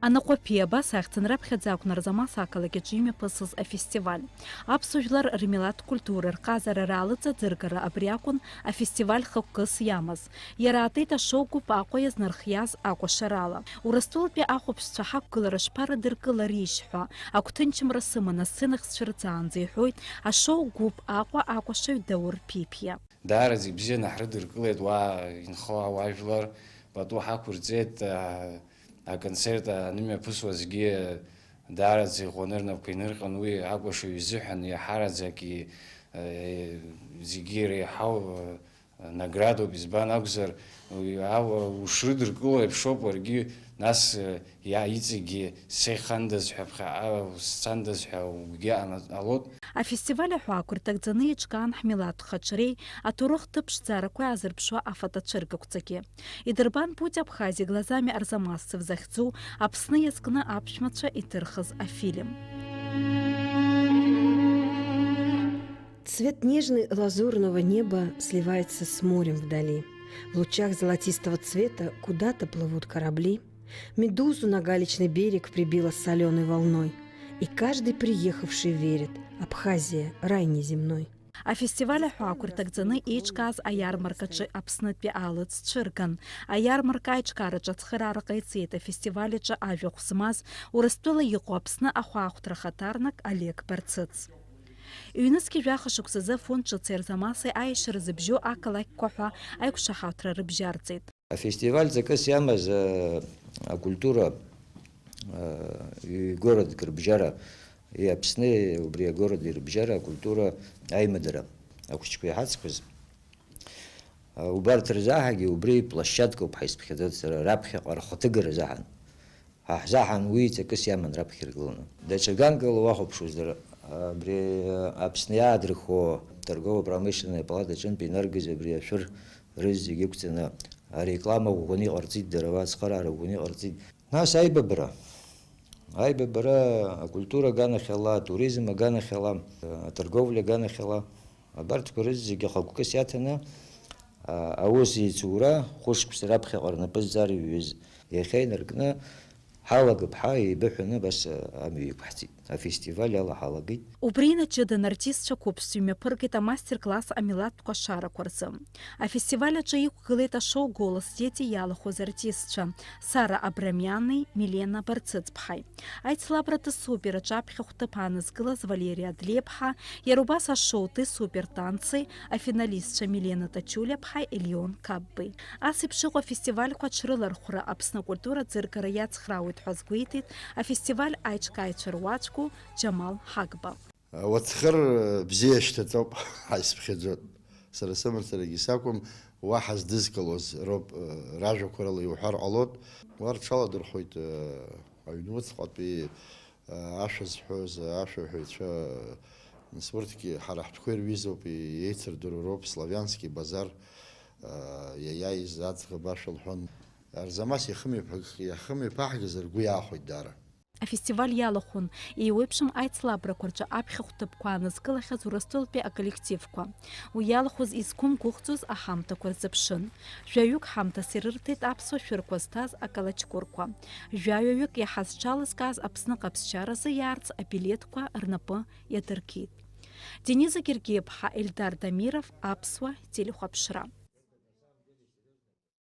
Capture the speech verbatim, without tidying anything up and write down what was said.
Анаҟәаԥиа абас ахьӡын раԥхьаӡа акәын Арзамас ақалақь аҿы имҩаԥысыз афестиваль. Аԥсуа жәлар рмилаҭтә культура, рҟазара, раалыҵаӡыргара абри акәын афестиваль хықәкыс иамаз. Иара аатит ашоу гәыԥ Аҟәа иазнархиаз акәашарала. Урыстәылатәи ахәаԥшцәа ҳақәгылара шԥарыдыркыларишь ҳәа, агәҭынчымра сыманы асценахь сцәырҵаанӡа, иҳәоит ашоу гәыԥ Аҟәа акәашаҩ Даур Ԥиԥиа. Даараӡа ибзианы ҳрыдыркылеит уа инхо ауаажәлар, пату ҳақәырҵеит, а, аконцерт анымҩаԥысуазгьы даараӡа иӷәӷәаны рнапқәа инырҟьон, уи акәашаҩ изыҳәан иаҳараӡак и-, э, зегьы иреиҳау, э, наградоуп, избан акәзар, уи ау-, ушрыдыркыло еиԥшоуп уаргьы, нас, э, иа-, иҵегьгьы сеихандаз ҳәа ԥхьаҟа сцандаз ҳәа угәгьы ана-, алоуп. Афестиваль аҳәаақәа рҭагӡаны еиҿкаан ҳмилаҭтә хаҿреи аҭоурыхтә ԥшӡарақәеи аазырԥшуа афотоцәыргақәҵагьы. Идырбан путь Абхазии глазами Арзамасцев захьӡу Аԥсны иазкны аԥшәмацәа иҭырхыз афильм. Цвет нежный лазурного неба сливается с морем вдали. В лучах золотистого цвета куда-то плывут корабли. Медузу на галечный берег прибило солёной волной. И каждый приехавший верит: Абхазия — рай неземной. Афестиваль аҳәаақәа рҭагӡаны еиҿкааз аиармаркаҿы Аԥснытәи аалыҵ цәырган. Аиармарка аиҿкаараҿы ацхыраара ҟаиҵеит афестиваль аҿы ажәахә змаз Урыстәыла иҟоу Аԥсны ахәаахәҭра ахаҭарнак Олег Барцыц. Ҩнызқьи жәаха шықәсазы афонд ҿыци Арзамаси аиашьара зыбжьоу ақалақьқәа ҳәа аиқәшаҳаҭра рыбжьарҵеит. Афестиваль ҵакыс иамаз, э, акультура, э, игород рыбжьара, и Аԥсни убри агород ирыбжьара акультура аимадара ахәыҷқәа иҳацқәаз, э, убарҭ рзаҳагьы убри площадкоуп ҳәа исԥхьаӡоит сара, раԥхьаҟа рхаҭыгара заҳан. Ҳа ҳзаҳан уи ҵакыс иаман раԥхьа иргыланы. Даҽа ганкала уахәаԥшуазар, абри Аԥсны иаадырхуа торгово-промышленная палата аҿынтә инаргаз абри ашәыр рызегь ықәҵаны ареклама ӷәӷәаны иҟарҵеит, дара уа ацхыраара ӷәӷәаны иҟарҵеит. Нас аибабара. Аибабара акультура аганахьала, атуризм аганахьала, аторговля аганахьала. Абарҭқәа рызегьы хықәкыс иаҭаны, а, аус еицура хәышықәса раԥхьаҟа рнапы зҵар иҩыз. Иахьа инаркны ҳалагап ҳәа еибыҳәаны абас, а, амҩа иқәҳҵеит. Афестиваль ала ҳалагеит. Убри инаҷыданы артистцәа қәыԥшцәа имҩаԥыргеит амастер-класс амилаҭтә кәашарақәа рзы. Афестиваль аҿы иқәгылеит ашоу Голос дети иалахәыз артистцәа Сара Абрамиани Милена Барцыцԥҳаи. Аицлабратә супер аҿаԥхьа хәҭыԥ аанызкылаз Валери Адлеиԥҳа, иара убас ашоутеи супертанци афиналистцәа Милена Тачулиаԥҳаи Елион Каббеи. Ас еиԥш иҟоу афестивальқәа аҽрылархәра Аԥсны акультура аӡыргара иацхраауеит ҳәа азгәеиҭеит афестиваль аиҿкааҩцәа руаӡәку Џьамал Ҳагба. Уацхыр бзиа шьҭаҵоуп, ҳаисԥхьаӡоит. Сара сымацарагьы сакәым, уаҳа здызкылоз роуп, ражәақәа рыла иуҳәар ҟалоит. Уа рҽаладырхәоит, аҩнуҵҟатәи, ашәа зҳәоз ашәаҳәаҩцәа, нас урҭгьы ҳара ҳтәқәа ирҩызоуп, еицырдыруа роуп, Славянский базар, иаиааиз аӡӷаб ашәа лҳәон. Арзамас иахымҩаԥг-, иахымҩаԥаҳгаз ргәы иаахәеит даара. Афестиваль иалахәын, еиуеиԥшым аицлабрақәа рҿы аԥхьахә ҭыԥқәа аанызкылахьаз Урыстәылатәи аколлективқәа. Уи иалахәыз изқәымгәыӷӡоз аҳамҭақәа рзыԥшын. Жәаҩык ҳамҭас ирырҭеит аԥсуа шәырқәа зҭаз акалаҷкәырқәа. Жәаҩаҩык иаҳа зҽалызкааз Аԥсны ҟаԥсчаразы иаарц абилеҭқәа рнапы иадыркит. Дениза Гергиаԥҳа, Ельдар Дамиров, Аԥсуа телехәаԥшра.